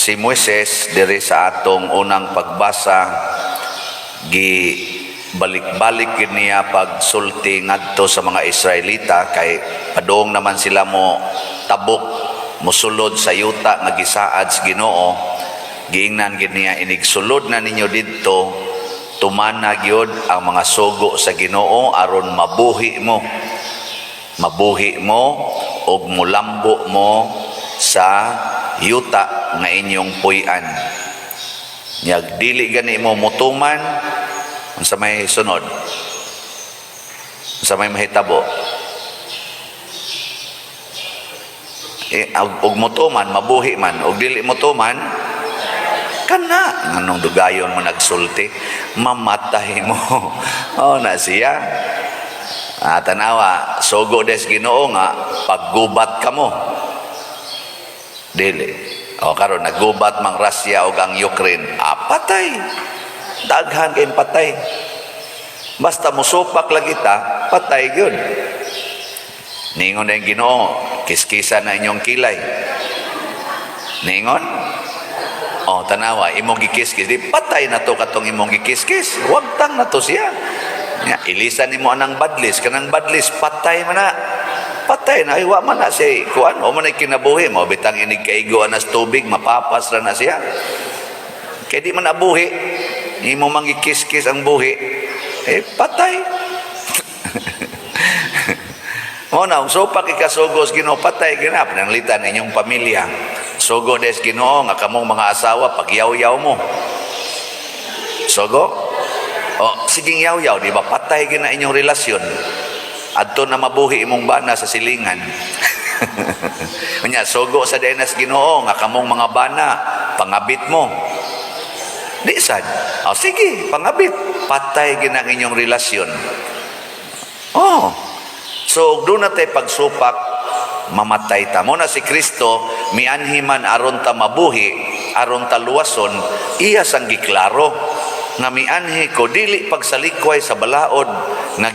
Si Moises diri sa atong unang pagbasa, gi balik-balik gid niya pagsulti ngadto sa mga Israelita kay padung naman sila mo tabok, mosulod sa yuta nga gisaad sa Ginoo. Giingnan gid niya, "Inigsulod na ninyo didto, tumana gyud ang mga sugo sa Ginoo aron mabuhi mo, mabuhi mo ug mulambo mo sa yuta nga inyong puy-an. Nyag dili gani mo mutuman, unsa may sunod? Unsa may mahitabo?" Eh, og mutuman, mabuhi man. Og dili mutuman, kana nganong dugayon mo nagsulti, mamatay mo. Oh, na siya. Ah, tanawa, sugo des Ginoo nga paggubat kamo. Dili. O karon naggubat mang Russia og ang Ukraine. Ah, patay. Daghan kay patay. Basta musupak lagi ta, patay gyud. Ningon na yung Ginoo, "Kiskisa na inyong kilay." Ningon? Oh, tanawa, imong gikiskis, di patay na to katong imong gikiskis. Wagtang na to siya. Ya, ilisan nimo anang badlis, kanang badlis patay man na. Patay na, ay, wa man na siya kuan, o man ay kinabuhi mo, bitang inig kaigo anas tubig, mapapas ra na siya. Kay di man nabuhi, imo mang gikiskis ang buhi, eh patay. Mo na, kung supak ikasugos Ginoo, patay gina, pananglitan inyong pamilya. Sugo des Ginoo nga kamong mga asawa, pagyaw-yaw mo. Sugo? O, siging yaw-yaw, di ba patay gina inyong relasyon? Adto na mabuhi imong bana sa silingan. Unya, sugo sa dinas Ginoo nga kamong mga bana, pangabit mo. Di sad. O sige, pangabit. Patay gina ang inyong relasyon. Oh. So, ug doon na tayo pagsupak, mamatay ta. Mo na si Kristo, mianhi man aron ta mabuhi, aron ta luwason, iya sang giklaro nga mianhi ko dili pagsalikway sa balaod nga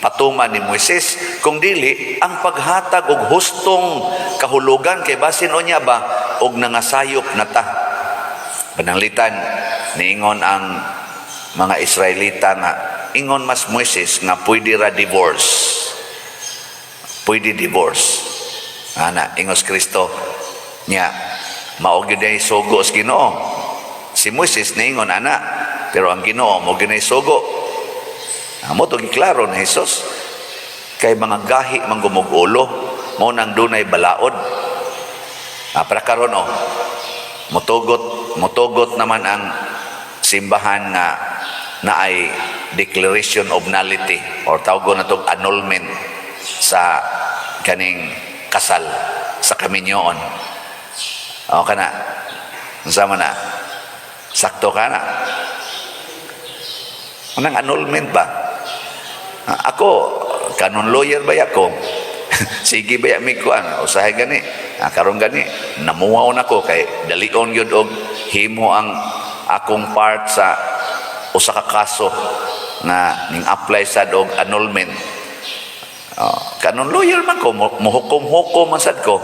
patuman ni Moises, kung dili ang paghatag og hustong kahulugan kay basin unya ba og nangasayop na ta. Pananglitan niingon ang mga Israelita nga ingon mas Moises nga pwede ra divorce, pwede divorce ana. Ingos Kristo nya, mao gyud ay sugo sa Ginoo. Si Moises niingon ana, pero ang Ginoo mo gyud ay sugo. Amo to giklaro ni Jesus kay mga gahi man gumugulo mo nang dunay balaod. Ah, para karon, oh, mutugot mutugot naman ang simbahan nga naay declaration of nullity or tawag na tog annulment sa kaning kasal sa kaminyoon. O kana. Unsa man na? Sakto ka na. Anong annulment ba? Ah, ako, canon lawyer ba ako? Sige ba mi kuan, usahay gani. Ah, karon gani namuaw na ko kay dalion gyud og himo ang akong part sa usa ka kaso nga ning apply sad og annulment. Oh, canon lawyer man ko, muhukom-hukom man sad ko.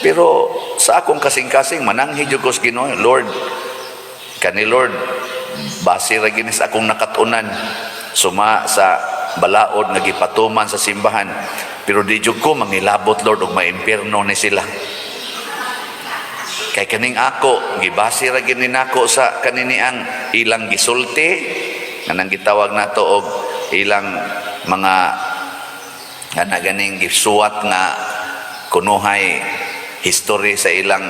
Pero sa akong kasing-kasing mananghi jud ko sa Ginoo, "Lord, kani Lord, base ra gini sa akong nakatunan suma sa balaod nga gipatuman sa simbahan. Pero di jud ko mangilabot, Lord, og maimpierno ni sila. Kay kaning ako, gibase ra gini nako sa kanini ang ilang gisulti, kanang gitawag nato og ilang mga kana ganing gisuwat nga kunuhay history sa ilang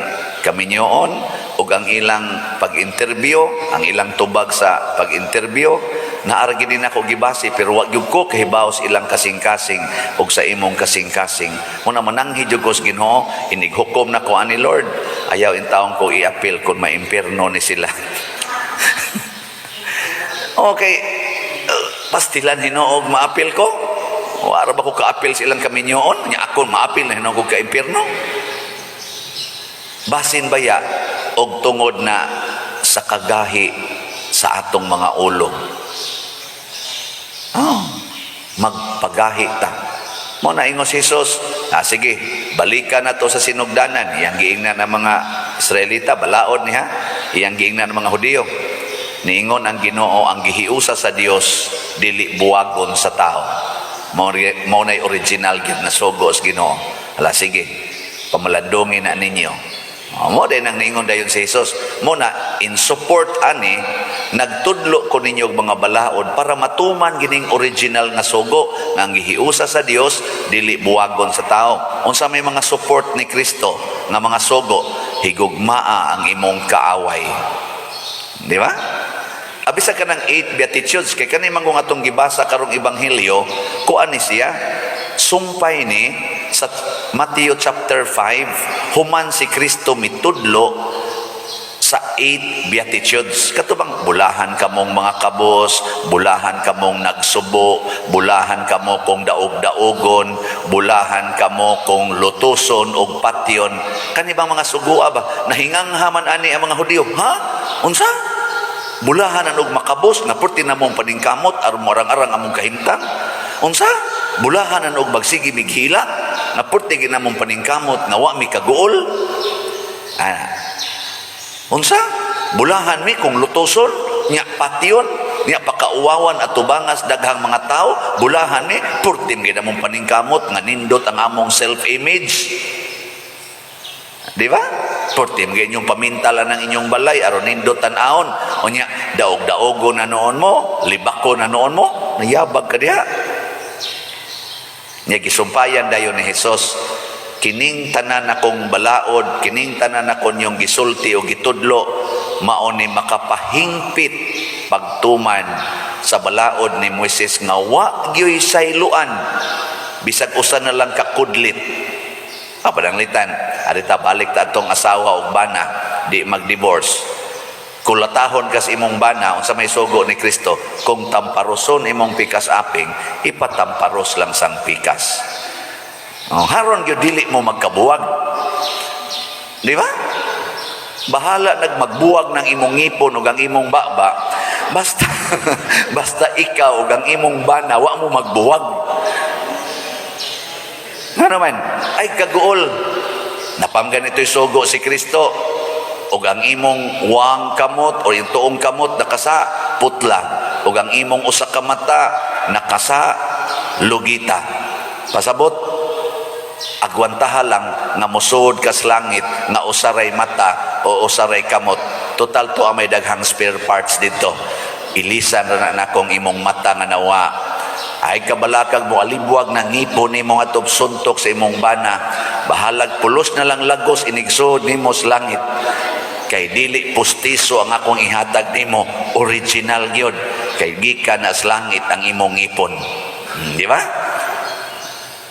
kaminyoon ug ang ilang pag-interview, ang ilang tubag sa pag-interview, naa ra gid nako gibase, pero wa gyud ko kahibaw sa ilang kasing-kasing ug sa imong kasing-kasing. Muna mananghi jud ko sa Ginoo, inighukom nako ani, Lord, ayaw intawon ko i-appeal kung maimpierno ni sila." Okay, pastilan hinuog maapil ko. Wara ba ko kaapil sa ilang kaminyoon? Nya ako maapil na hinuog ko ka-impierno. Basin baya og tungod na sa kagahi sa atong mga ulo. Oh, magpagahi ta. Mo na ingos Jesus, ah, sige, balikan na to sa sinugdanan. Yang giingnan ng mga Israelita, balaod niya, iyang giingnan ng mga Hudiyo. Niingon ang Ginoo, ang gihiusa sa Dios dili buwagon sa tao. Mao na'y original gyud na sugo sa Ginoo. Hala, sige, pamalandungin na ninyo. Oh, mao din ang niingon dayon si Jesus. Mao na in support ani, nagtudlo ko ninyo og mga balaod para matuman gining original nga sugo nga ang gihiusa sa Dios dili buwagon sa tao. Unsa may mga support ni Kristo nga mga sugo? Higugmaa ang imong kaaway. Di ba? Abisa ka ng eight Beatitudes, kay kani man kung atong gibasa karong ebanghelyo, kuan ni siya, sumpay ni sa Matthew chapter 5, human si Kristo mitudlo sa eight Beatitudes. Katubang bulahan kamong mga kabos, bulahan kamong nagsubo, bulahan kamo kung daog-daogon, bulahan kamo kung lutuson og patyon. Kani bang mga sugua ba? Nahingangha man ani ang mga Hudiyo. Ha? Unsa? Bulahan og makabos nga purti na mong paningkamot aron moarang-arang among kahimtang. Unsa? Bulahan og magsige mighila nga purti gina mong paningkamot nga wa mi kaguol. Ah. Unsa? Bulahan mi kung lutuson, nya patyon, nya pakauwawan at tubangas daghang mga tao, bulahan mi purti gina mong paningkamot nga nindot ang among self-image. Di ba? Purti mga inyong pamintalan ng inyong balay aron nindot tan-awon. Unya, daog-daogo na noon mo, libako na noon mo, nayabag ka diha. Nya gisumpayan dayon ni Jesus, kining tanan akong balaod, kining tanan akong yung gisulti o gitudlo, mao ni makapahingpit pagtuman sa balaod ni Moises nga wa gyoy sayloan bisag usa na lang ka kudlit. Ah, pananglitan, arita balik ta atong asawa ug bana, di mag-divorce. Kulatahon kas imong bana, unsa may sugo ni Kristo, kung tamparoson imong pikas aping, ipatamparos lang sang pikas. Oh, haron gyud dili mo magkabuwag. Di ba? Bahala nagmagbuwag ng imong ngipon ug ang imong baba, basta basta ikaw ug ang imong bana wa mo magbuwag. Nga naman, ay kaguol. Napam ganito'y sugo si Kristo. Ug ang imong wang kamot o yung tuong kamot nakasa putla. Ug ang imong usa ka mata nakasa lugita. Pasabot, agwantaha lang nga mosuod kas langit nga usaray mata o usaray kamot. Total to may daghang spare parts dito. Ilisan ra na nakong imong mata nga nawa. Ay kabalakag mo alibwag ng ngipon nimo nga suntok sa imong bana. Bahalag pulos na lang lagos inigsuod nimo sa langit. Kay dili pustiso ang akong ihatag nimo, original gyud. Kay gikan na sa langit ang imong ngipon. Di ba?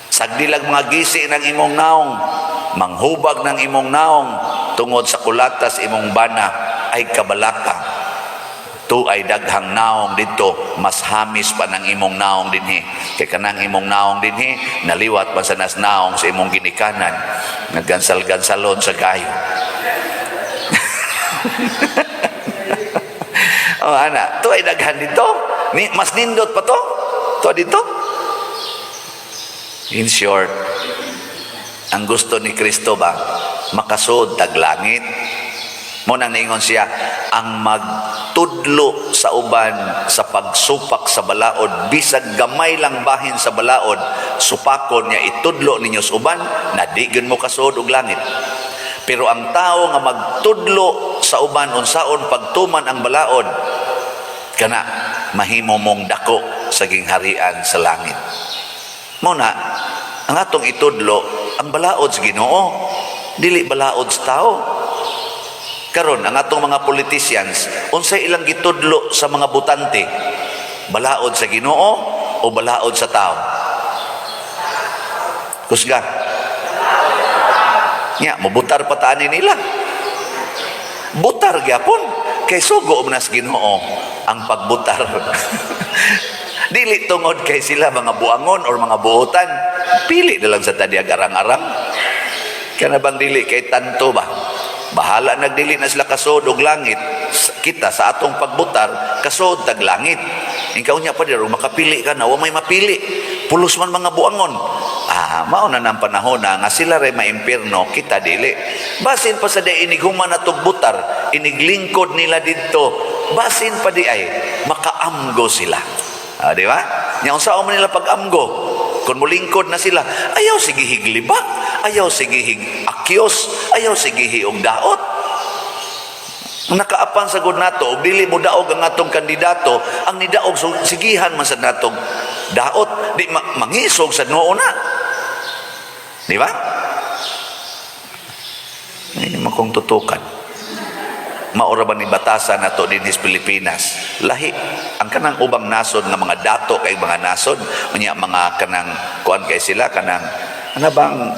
Sagdilag mga gisi ng imong naong, manghubag ng imong naong, tungod sa kulatas imong bana, ay kabalaka. Tu ay daghang naong dito, mas hamis pa ng imong naong dinhi. Kay kanang imong naong dinhi, naliwat pa sa nas naong sa imong ginikanan, naggansal-gansalon sa kayo. Oh, ana, to ay daghan dito. Ni, mas nindot pa to. To dito. In short, ang gusto ni Kristo ba, makasud tag langit. Mao nang niingon siya, ang magtudlo sa uban sa pagsupak sa balaod, bisag gamay lang bahin sa balaod, supakon niya itudlo ninyo sa uban, na di gyud mo kasuod og langit. Pero ang tao nga magtudlo sa uban unsaon pagtuman ang balaod, kana mahimo mong dako sa gingharian sa langit. Mao na ang atong itudlo ang balaod sa Ginoo, dili balaod sa tao. Karon ang atong mga politicians, unsay ilang gitudlo sa mga botante? Balaod sa Ginoo o balaod sa tao? Kusga. Nya, mobutar pa ta ani nila. Butar gyapon kay sugo man sa Ginoo ang pagbutar. Dili tungod kay sila mga buangon or mga buotan. Pili na lang sa tadi arang-arang. Kana bang dili kay tanto ba? Bahala nagdili na sila kasuod og langit. Kita sa atong pagbutar kasuod tag langit. Ikaw nya pa diro makapili ka na, wa may mapili. Pulos man mga buangon. Ah, mao na nang panahon na nga sila ray maimpirno, kita dili. Basin pa sa di inighuman na butar, iniglingkod nila didto, basin pa di ay makaamgo sila. Ah, di ba? Nya unsa man nila pag-amgo? Kung mulingkod na sila, ayaw sige higlibak, ayaw sige hig akyos, ayaw sige og daot. Nakaapan sa gud nato, og dili mo daog ang atong kandidato, ang nidaog so, sigihan man sa natong daot, di mangisog sa noo na. Di ba? Hindi mo kong tutukan. Maura ba ni batasan nato dinhi sa Pilipinas? Lahi ang kanang ubang nasod nga mga dato kay mga nasod, unya mga kanang kuan kay sila, kanang ano bang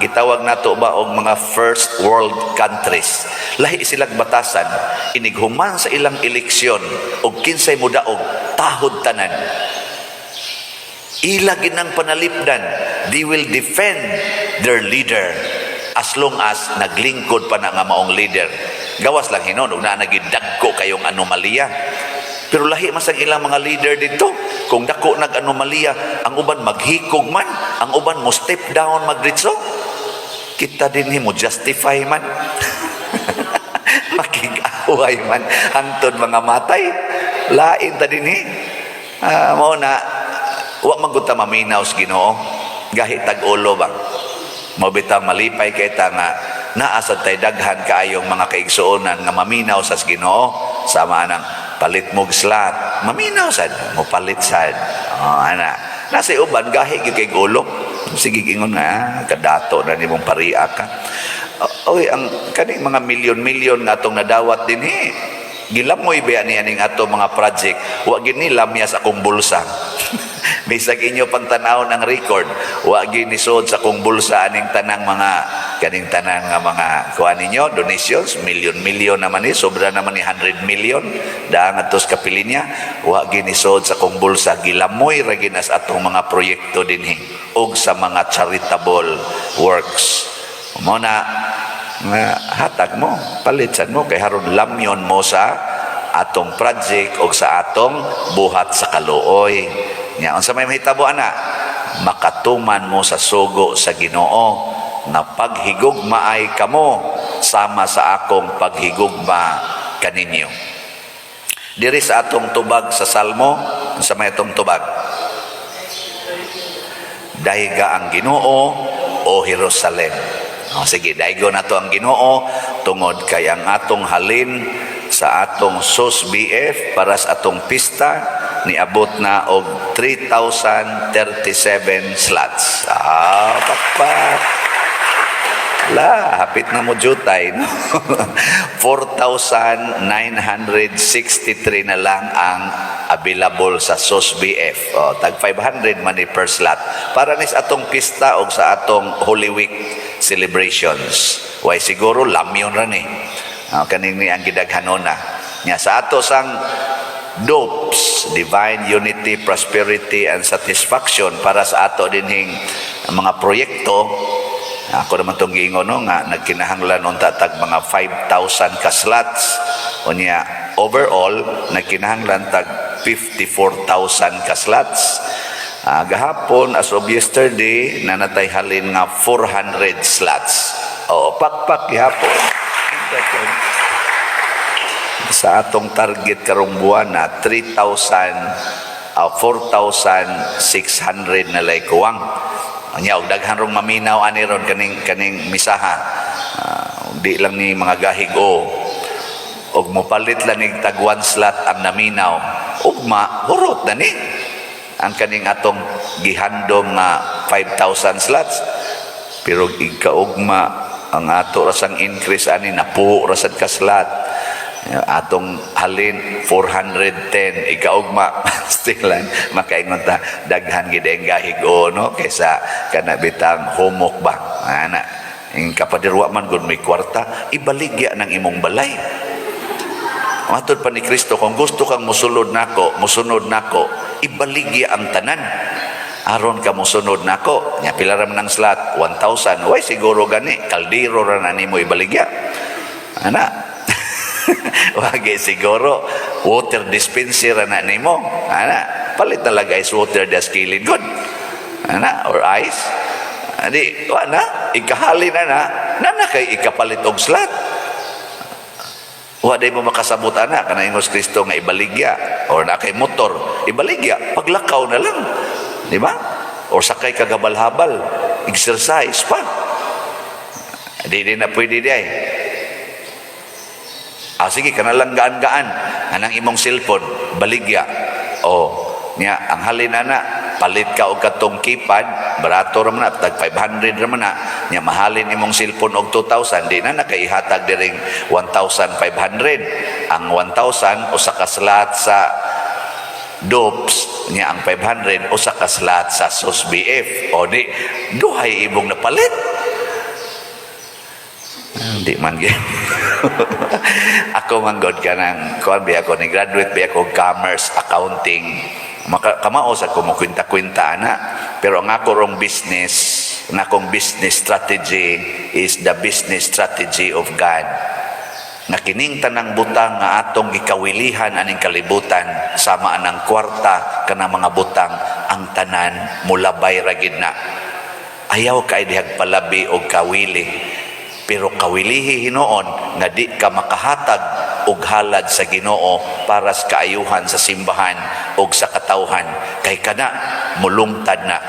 gitawag nato ba og mga first world countries. Lahi silang batasan, inighuman sa ilang eleksyon og kinsay modaog, tahod tanan. Ila ginang panalipdan, they will defend their leader as long as naglingkod pa na nga maong leader. Gawas lang hinon ug naa nagidagko kayong anomalya. Pero lahi mas ang ilang mga leader dito. Kung dako nag anomalya, ang uban maghikog man, ang uban mo step down magritso. Kita din mo justify man. Makig-away man hangtod mga matay. Lain ta din eh. Ah, mao na wa man gud ta maminaw sa Ginoo. Gahi tag ulo ba. Mao bitaw malipay kay ta nga naa sad tay daghan kaayong mga kaigsuonan nga maminaw sa Ginoo, sama nang palit mo og slot, maminaw sad mo, palit sad. Oh, ana nasa uban gahi gyud kay ulo, sige ingon nga, ah, kadato na nimong paria ka. Oy, ang kaning mga milyon-milyon nga atong nadawat dinhi, gilamoy ba niya ning ato mga project? Wa gid ni lamya sa akong bulsa. Bisag inyo pang tanawon ang record, wa gid ni sud sa akong bulsa aning tanang mga kaning tanang nga mga kuan ninyo donations, milyon-milyon naman ni, sobra naman ni 100 million daan ngadto sa kapilinya. Wa gid ni sud sa akong bulsa, gilamoy ra ginas atong mga proyekto dinhi og sa mga charitable works. Mo na nga hatag mo, palitsan mo kay haron lamyon mo sa atong project o sa atong buhat sa kaluoy. Nya unsa may mahitabo ana? Makatuman mo sa sugo sa Ginoo na paghigugma ay kamo sama sa akong paghigugma kaninyo. Diri sa atong tubag sa Salmo, sa may atong tubag. Dayga ang Ginoo, o Jerusalem. O, sige, daygo na to ang Ginoo tungod kay ang atong halin sa atong SOS BF para sa atong pista niabot na og 3,037 slots. Ah, pakpak. La, hapit na mo jutay, no? 4,963 na lang ang available sa SOS BF. O, tag 500 man ni per slot. Para ni sa atong pista o sa atong Holy Week celebrations. Way siguro lamyon ra ni. O, kaning ni ang gidaghanona. Nya sa ato sang DOPS, Divine Unity, Prosperity and Satisfaction, para sa ato dinhing mga proyekto. Ako naman itong giingon, no, nga nagkinahanglan unta tag mga 5,000 ka slots. Unya overall nagkinahanglan tag 54,000 ka slots. Ah, gahapon, as of yesterday, nanatay halin nga 400 slots. Oo, pakpak gihapon. Sa atong target karong buwan na 3,000, 4,600 na lay kuwang. Anya og daghan rong maminaw ani ron kaning kaning misaha. Ah, di lang ni mga gahig o og mopalit lang nig tag one slot ang naminaw. Ugma hurot na ni ang kaning atong gihandom nga 5,000 slots. Pero igkaugma ang ato rasang increase ani, napuho rasad ka slot. Atong halin 410, ikaugma still lang makaingon ta daghan gid ang gahig o, no, kaysa kana bitang humok ba ana. Ing kapadirwa man gud may kwarta, ibaligya ng imong balay. Matod pa ni Kristo, kung gusto kang musulod nako, musunod nako, ibaligya ang tanan aron ka musunod nako. Nya pila ra man ang slot? 1,000. Way siguro gani kaldero ra na nimo ibaligya ana. Wagi siguro water dispenser na nimo ana. Palit na lang ice water das kilid good. Ana, or ice. Adi, wa na, ikahalin na na, na kay ikapalit og slot. Wa day mo makasabot ana kana ingos Kristo nga ibaligya or na kay motor, ibaligya, paglakaw na lang. Di ba? Or sakay ka gabal-habal, exercise pa. Di na pwede di ay. Ah, sige, kana lang gaan-gaan. Anang imong cellphone, baligya. O, niya, ang halin na, palit ka og katong keypad, barato ra man na, tag 500 ra man na. Nya mahalin imong cellphone og 2,000, di na nakaihatag diring 1,500. Ang 1,000 usa ka slot sa Dopes, nya ang 500 usa ka slot sa SOS BF. O di, duhay imong napalit. Hindi man gyud. Ako man god, kanang kuan bi ako, ni graduate bi ako commerce accounting. Maka, kamao sa ko mo kwenta-kwenta ana. Pero ang ako rong business, ang akong business strategy is the business strategy of God. Nga kining tanang butang nga atong gikawilihan aning kalibutan, sama anang kwarta, kanang mga butang, ang tanan mulabay ra gid na. Ayaw kay dihag palabi og kawili. Pero kawilihi hinuon nga di ka makahatag og halad sa Ginoo para sa kaayuhan sa simbahan og sa katawhan, kay kana mulungtad na.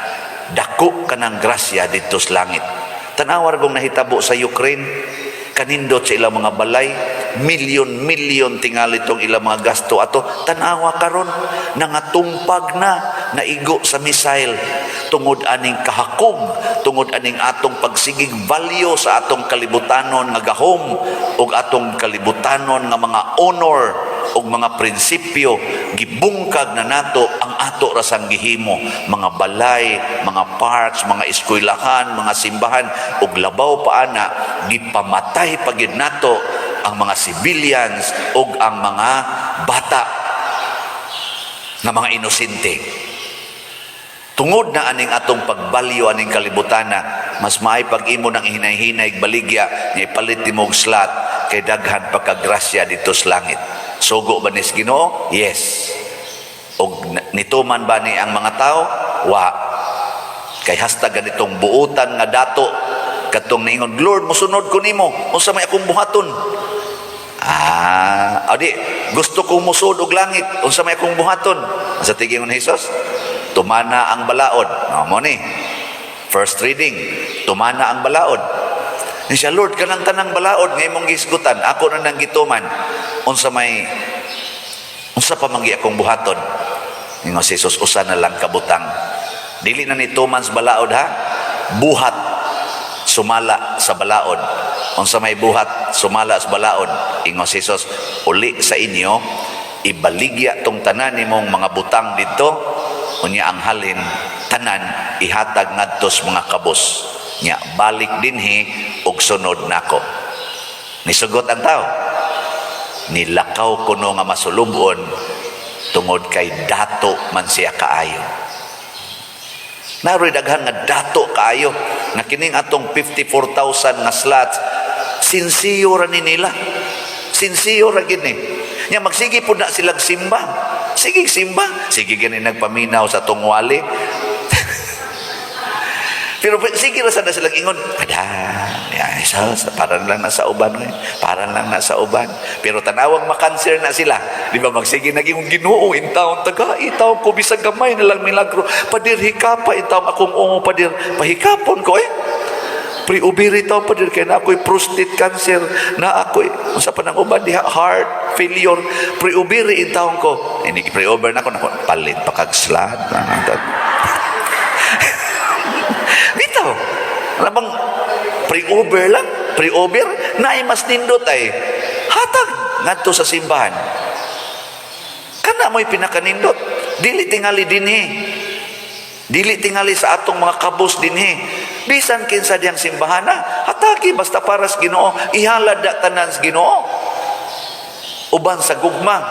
Dako kanang grasya didto sa langit. Tanawar kung nahitabo sa Ukraine, kanindot sa ilang mga balay, milyon-milyon tingali tong ilang mga gasto ato. Tanawa karon, nangatumpag na, naigo sa missile tungod aning kahakog, tungod aning atong pagsigig value sa atong kalibutanon nga gahom ug atong kalibutanon nga mga honor ug mga prinsipyo. Gibungkag na nato ang ato rasang gihimo, mga balay, mga parks, mga eskwelahan, mga simbahan, ug labaw pa ana, gipamatay pa gid nato ang mga civilians ug ang mga bata nga mga inosente. Tungod na aning atong pagbalyo aning kalibutana, mas maay pag imo nang hinay-hinay baligya, nga ipalit nimo og slot kay daghan pagkagrasya didto sa langit. Sugo ba nis Ginoo? Yes. Og nituman ba ni ang mga tao? Wa. Kay hasta ganitong buutan nga dato katong niingon, "Lord, musunod ko nimo. Unsa may akong buhaton?" Ah, adi, gusto kong musud og langit. Unsa may akong buhaton? Sa tigingon ni Jesus, tumana ang balaod. No, mo ni. First reading, tumana ang balaod. Ni siya, "Lord, kanang tanang balaod nga imong gisgutan, ako na nang gituman. Unsa pa man gi akong buhaton?" Ingon si Jesus, usa na lang kabutang. Dili na ni tuman sa balaod ha. Buhat sumala sa balaod. Unsa may buhat sumala sa balaod? Ingon si Jesus, uli sa inyo, ibaligya tong tanan nimong mga butang didto, unya ang halin tanan ihatag ngadto sa mga kabos. Nya balik dinhi ug sunod nako. Nisugot ang tao. Nilakaw kuno nga masulubon tungod kay dato man siya kaayo. Naroy daghan nga dato kaayo nga kining atong 54,000 nga slots, sinsiyo ra ni nila. Sinsiyo ra gid ni. Nya magsige pud na silang simba. Sige simba, sige gani nagpaminaw sa tungwali. Pero sige ra sana silang ingon, ada, ya, sa, parang lang nasa uban, eh. Parang lang nasa uban. Pero tanawang makanser na sila. Di ba magsige naging Ginoo in taon, taga, itaw ko bisag gamay na lang milagro. Padir hikapa itaw akong ungo, padir, pahikapon ko eh. Pre-ubiri taw, padir, kay na ako'y prostate cancer, na ako'y, unsa pa nang uban diha, heart failure, pre-ubiri in taon ko. Ini pre-over na ako, nako, palit pa kag slot. Bitaw. Alam bang, pre-over lang, pre-over, na ay mas nindot ay, hatag ngadto sa simbahan. Kana mo'y pinakanindot. Dili tingali dinhi. Dili tingali sa atong mga kabos dinhi. Bisan kinsa diyang simbahan na, hatagi basta para sa Ginoo, ihalad da tanan sa Ginoo. Uban sa gugma.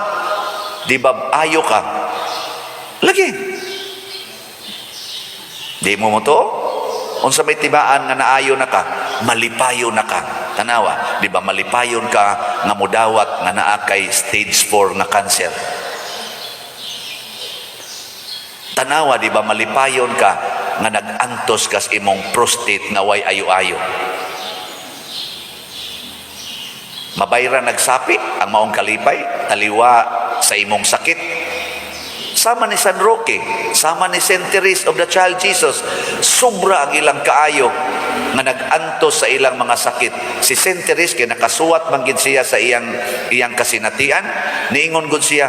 Di ba ayo ka? Lagi. Di mo mo to? Unsa may tibaan nga naayo na ka, malipayo na ka. Tanawa, di ba malipayon ka nga mudawat nga naa kay stage 4 nga cancer? Tanawa, di ba, malipayon ka nga nag-antos kas imong prostate nga way ayo-ayo. Mabayra nagsapi ang maong kalipay, taliwa sa imong sakit. Sama ni San Roque, sama ni Saint Therese of the Child Jesus, sobra ang ilang kaayo nga nag-antos sa ilang mga sakit. Si Saint Therese kay nakasuwat man gid siya sa iyang iyang kasinatian, niingon gud siya,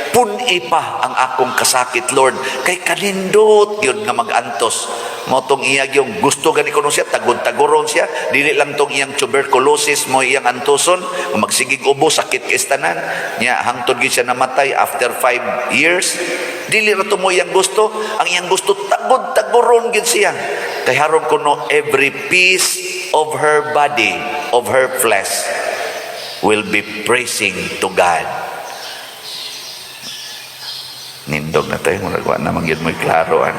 "Pun-i pa ang akong kasakit, Lord, kay kanindot yun nga mag-antos." Mao tong iya yung gusto gani kuno siya, tagod-tagoron siya, dili lang tong iyang tuberculosis mo iyang antoson, magsigig ubo, sakit kay tanan. Nya hangtod gid siya namatay after 5 years. Dili ra to mo iyang gusto, ang iyang gusto tagod-tagoron gid siya. Kay haron kuno every piece of her body, of her flesh will be praising to God. Nindog na tayo, murag wa na man gyud mo'y klaro an.